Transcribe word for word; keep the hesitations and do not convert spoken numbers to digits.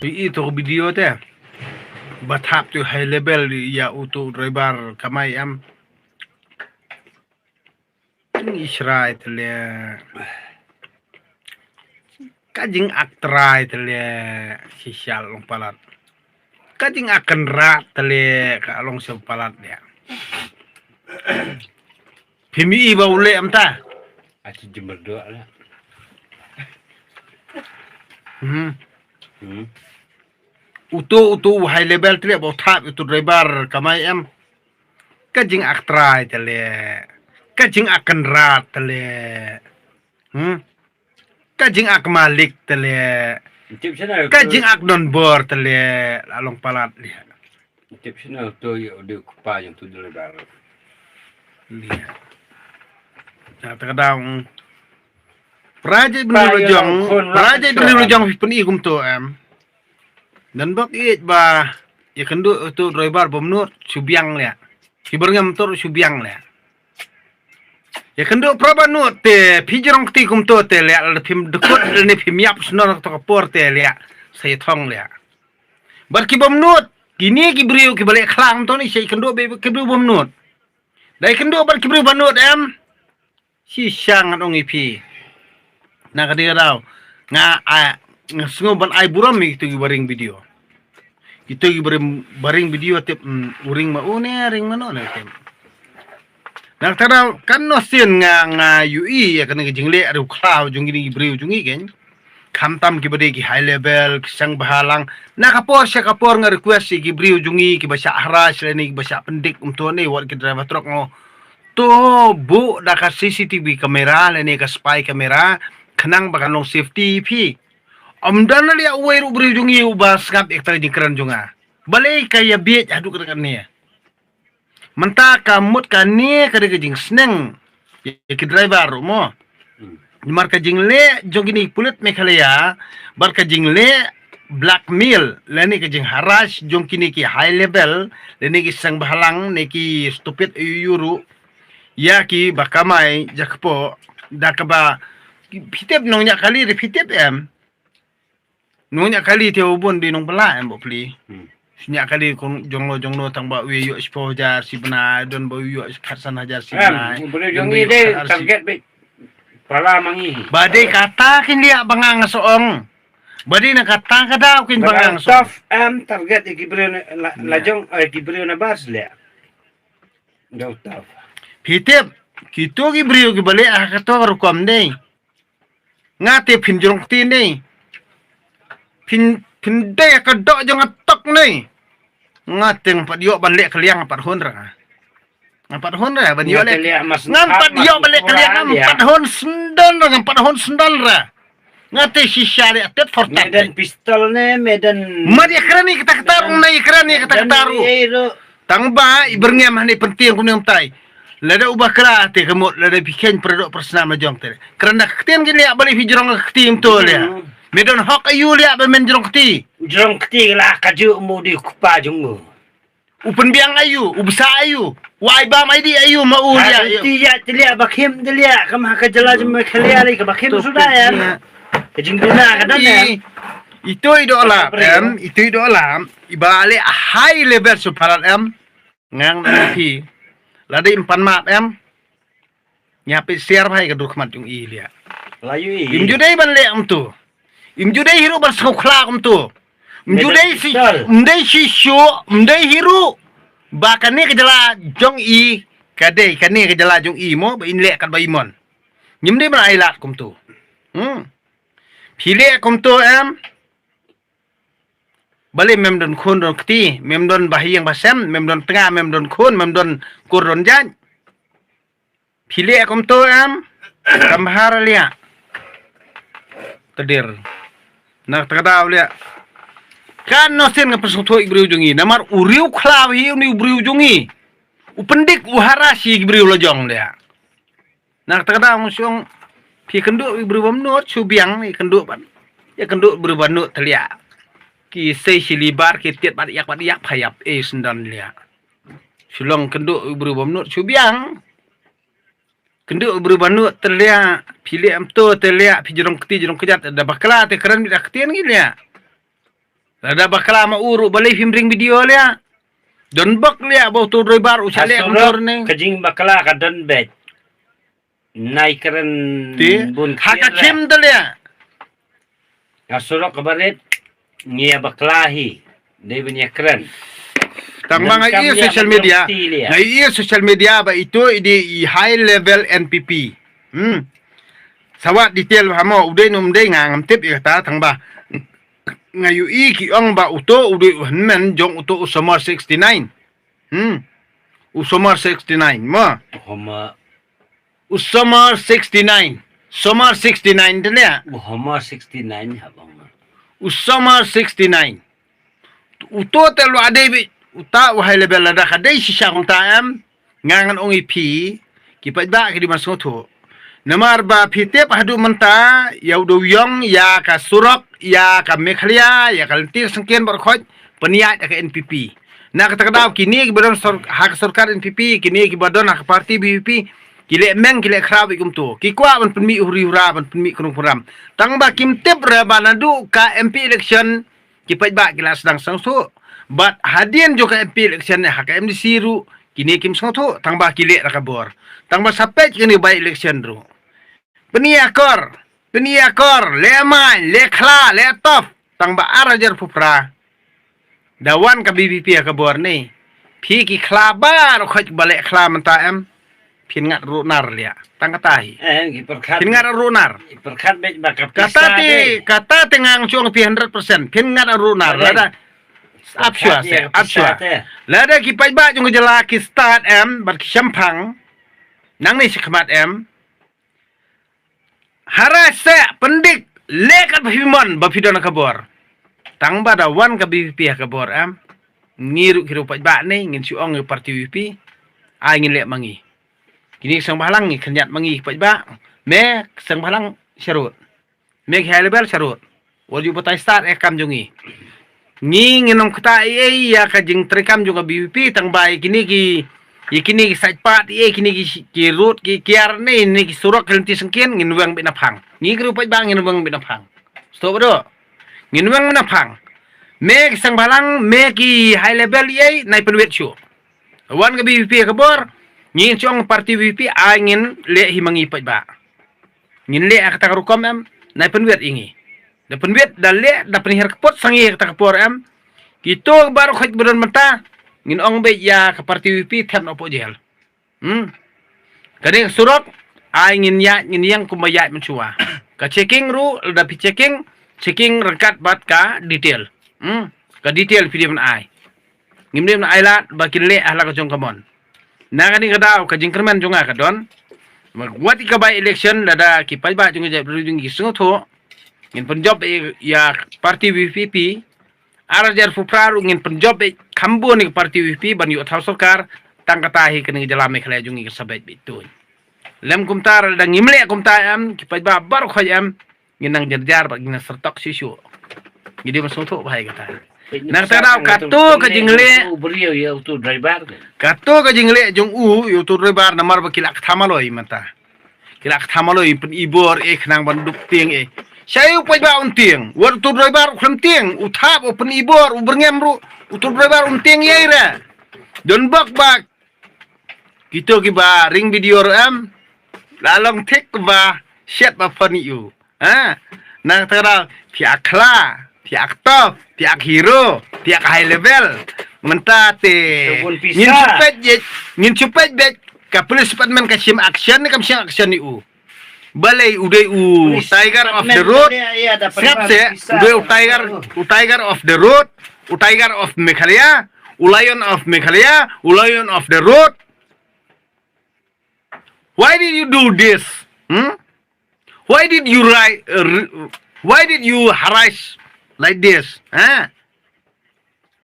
Phi i to video te. Ba thap to high level ïa uto u driver kamai em. Jingïasyrwa te leh. Ka jingak trai te leh shisha long palat. Ka jingak kynrad te leh ka long shisha palat ïa. Phi mi i ba u leh mynta. Aci jember doh lah. Hmm. Hmm. Uto, uto u high level te leh ba u thap uto u driver kamai em. Ka jingak trai te leh. Ka jingak kynrad te leh. Hmm. Ka jingak malik te leh. Tip sana ka tu. Jingak donbor te leh. La long palat leh. Tip sana tu ïa u dei u kpa jong tu dei lebar. Leh. Na ta ka daw. Raja Ibn Lujong. Raja Ibn Lujong phi pyn-i kumto em. Don bok ïeit ba ïa kynduh uto u driver bym nud shu biang leh. Ki byrngem tur shu biang leh. Ïa kynduh pra ba nud te phi jrong kti kumto te leh lada phim dkut lane phim ïap shnong to ka por te leh. Sa ïa thong leh. Bad ki bym nud kine ki briew ki ba leh khlang to ni sa ïa kynduh ba ki briew bym nud. Da ïa kynduh bad ki briew ba nud em. Shisha ngan ong ïa phi. Na ka dei ka daw nga, a, nga sngew ban ai burom ïa kito ki ba ring video. Kito ki ba ring, ba ring video tip, mm, u ring ma u ne ring ma no ne tip. Na ka daw kan no sien nga, nga ïohi ïa kane ka jingleh riewkhlaw jong kine ki briew jong ngi keiñ. Khamtam ki ba dei ki high level, ki seng bhalang. Na ka por sha ka por nga request ïa ki briew jong ngi ki ba shah harass lane ki ba shah pyndik kumto ne wat ki driver truck ngo. To buh da ka C C T V camera lane ka spy camera khnang ba kan long safety phi. Ym don leh uwei ruh briew jong ngi uba sngap ïa kata ka jingkren jong nga. Balei ka ïa bieit haduh kane. Mynta ka mut kane ka dei ka jingsneng ïa ki driver ruh mo. Hmm. Namar ka jingleh jong kine ki pulit Meghalaya bad ka jingleh blackmail lane ka jingharass jong kine ki high level lane ki seng bhalang ne ki stupid aiu ruh ïa ki ba kamai jakpoh da kaba phi tip nongñiah kali re phi tip em. Nongñiah kali te u bun dei nongbylla em bapli. Hmm. Sñiah kali kong jong no jong no tang ba u ïoh shiphew hajar shi bnai don ba u ïoh khatsan hajar shi bnai. Em, u briew jong ngi dei target beit. Pala ma ngi. Ba dei kata kin liah ba nga nga sa ong. Ba dei na kata ka daw kin ba nga nga sa ong. Tough em target ïa ki briew la jong ïa ki briew na bar sliah. Dau tough. Phi tip kito ki briew ki ba leh ha kato ka rukom dei. Nga te phin jrong kti ne. Phin, phin dei ka doh jong nga tok ne. Nga te ngam pat ïoh ban leh kylliang ngam pat hun ra. Ngam pat hun ra ban ïoh leh. Ngam pat ïoh ban leh kylliang ngam pat hun sendal ra ngam pat hun sendal ra. Nga te shisha leh tet for tet. Medan pistol ne medan. Mat ïa kren ïa kata kata rung ne ïa kren ïa kata kata rung. Tang ba i byrngem ha ne pyntieng kumne kumtai. Lada u bakla te ka mut lada phi kheiñ pyrdoh pyrsnam la jong te. Kren da ka ktien ki liah balei phi jrong ka kti kumto liah. Me don hok aiu liah ba men jrong kti. U jrong kti la ka ju mu di kpa jong u. U pynbiang aiu, u bsa aiu. U ai bam ai di aiu ma u liah. Ti ïa ti liah ba khim ti liah kam ha ka jylla jong me khalia li ka ba khim suda ïa. Ka jingduna ka dan ïa. Itoi doh la em, itoi doh la. Iba leh high level su palat em. Ngang na phi. Lada im pan map em. Nya phi siar bha ïa ka dur khmat jong i liah. La yu i. Im ju dei ban leh kumto. Im ju dei hi ruh ban sngewkhla kumto. Im ju dei si, im dei shisha, im dei hi ruh. Ba kane ka jylla jong i, ka dei kane ka jylla jong i mo ba in leh kat ba i mon. Ngim dei ban ai lad kumto. Hmm. Phi leh kumto em. Balei mem don khun don kti, mem don bahiang basem, mem don tnga, mem don khun, mem don kur don jait. Phi leh kumto em, kam bha ra liah. Tdir. Na kata ka daw liah. Kan no sien nga pynsngewthuh ïa ki briew jong ngi, namar u riewkhlaw hi u ni u briew jong ngi. U pyndik u harass ïa ki briew la jong liah. Na kata ka daw nga shong phi kynduh ïa ki briew bym nud shu biang ïa kynduh ban. Ïa kynduh briew ba nud te liah. Ki sei shi libar ki tied bad ïak bad ïak pha ïap ei sendon liah. Shu long kynduh ïa ki briew bym nud shu biang. Kynduh ïa ki briew ba nud te liah phi liah em to te liah phi jrong kti jrong kjat da bakla te kren bit da ktien ngi liah. Lada bakla ma u ruh balei phim ring video leh. Don bok leh ba uto u driver u sha leh kumtor ne. Ka jingbakla ka don beit. Nai kren bun ha ka khim da leh. Ka surok ka barit ngi ïa bakla hi. Dei ban ïa kren. Tang ba nga ïa social media. Nga ïa social media ba ito i dei i high level N P P. Hmm. Sawat detail ba mo u dei num dei nga ngam tip ïa kata tang ba. Nga ïu i ki ong ba uto u dei u hynmen jong uto u Somar sixty-nine. Hmm. U Somar sixty-nine mo. Homa. U Somar sixty-nine. Somar sixty-nine te leh. U Homa sixty-nine ha bang. U Somar sixty-nine. Uto te lua dei beit uta u high level lada ka dei shisha kumta em. Nga ngan ong i phi ki paidbah ki dei ban sngewthuh. Namar ba phi tip haduh mynta ïa u dewïong ïa ka surok ïa ka Meghalaya ïa ka lynti syngkien baroh khoit pynïaid ïa ka N P P. Na kata ka daw kine kiba don sor-, ha ka sorkar N P P, kine kiba don ha ka parti V P P ki leh meng ki leh khraw beit kumto. Ki kwah ban pynmih huri hura ban pynmih khnong khnram. Tang ba kim tip re ba naduh ka M P election ki paidbah ki la sdang sngewthuh. Bad hadien jong ka M P election ne ha ka M D C ruh kine kim sngewthuh tang ba ki leh da ka bor. Tang ba sa peit kane by election ruh. Pynïakor, pynïakor, leh main, leh khla, leh tough. Tang ba ar hajar phew phra da wan ka V P P ha ka bor ne. Phi ki khla baroh khoit ba leh khla mynta em. Phin ngat ruh nar leh. Tang kata hi. Eh, ki pyrkhat. Phin ngat ruh nar. Ki pyrkhat beit ba ka pisa kata te, kata te ngang chung phi hundred percent. Phin ngat ruh nar. Lada. Ap shwa se, ap shwa. Lada ki paidbah jong ka jylla ki stad em, bad ki shemphang. Nangne shi khmat em. Hara se pyndik leh kat ba phi mon ba phi don ka bor. Tang ba da wan ka V P P ha ka bor em. Ngi ruh ki ruh paidbah ne ngin shu ong ïa parti V P P. Ai ngin leh ma ngi. Kine ki seng bhalang ngi khyndiat ma ngi paidbah. Me seng bhalang sharud. Me ki high level sharud. Wat ju batai stad eh kam jong ngi. Ngi ngin ym kata ei ei ïa ka jingtrei kam jong ka V P P tang ba ïa kine ki, ïa kine ki sait pat ïa kine ki, ki rut ki kiar ne ne ki surok ki lynti syngkien ngin weng beit na phang. Ngi ki ruh paidbah ngin weng beit na phang. Stop do. Ngin weng beit na phang. Me ki seng bhalang me ki high level ïa nai pynwit shu. Wan ka V P P ha ka bor ngin chong parti V P P ai ngin leh hi ma ngi paidbah. Ngin leh ha kata ka rukom em, nai pynwit ïa ngi. Da pynwit, da leh, da pynhiar kput sa ngi ha kata ka por em. Kito baroh khoit ba don mynta, ngin ong beit ïa ka parti V P P thep noh poh jel. Hmm. Kane ka surok, ai ngin ïaid, ngin ïeng kumba ïaid mynshuwa. Ka checking ruh, lada phi checking, checking ryngkat bad ka detail. Hmm. Ka detail phi dei ban ai. Ngim dei ban ai lad ba kin leh ha la ka jong ka mon. Na kane ka daw ka jingkyrmen jong nga ka don. Wat ïa ka by election lada ki paidbah jong ka jaitbynriew jong ngi ki sngewthuh. Ngin pynjop ïa, ïa parti V P P. Ar hajar phew phra ruh ngin pynjop ïa kham bun ïa ka parti V P P ban ïoh thaw sorkar. Tang kata hi kane ka jylla Meghalaya jong ngi ka sa beit beit tuñ. Lem kumta lada ngim leh kumta em ki paidbah baroh khoit em. Ngin nang jar jar bad ngin nang sertok shisha. Ngi dei ban sngewthuh ba hai kata. Na kata daw kato ka jingleh. Kato ka jingleh jong u ïa uto u driver namar ba ki la ktham aloi mynta. Ki la ktham aloi pynibor eh khnang ban dup tieng eh. Shai u paidbah un tieng. Wat uto u driver u khlem tieng. U thap u pynibor u byrngem ruh. Uto u driver un tieng ïa i re. Don bok bak. Kito kiba ring video ruh em. La long thik ba shet ba phone ïa u. Ha? Na kata ka daw phi ak khla, phi ak top, phi ak hero, phi ak high level. Mynta te ngin shu peit beit, ngin shu peit beit ka police department ka shim action ne kam shim action ïa u. Balei u dei u tiger of the road. Sngap se, u dei u tiger, u tiger of the road, u tiger of Meghalaya, u lion of Meghalaya, u lion of the road. Why did you do this? Hmm? Why did you ri-, uh, ri-, why did you harass like this? Ha?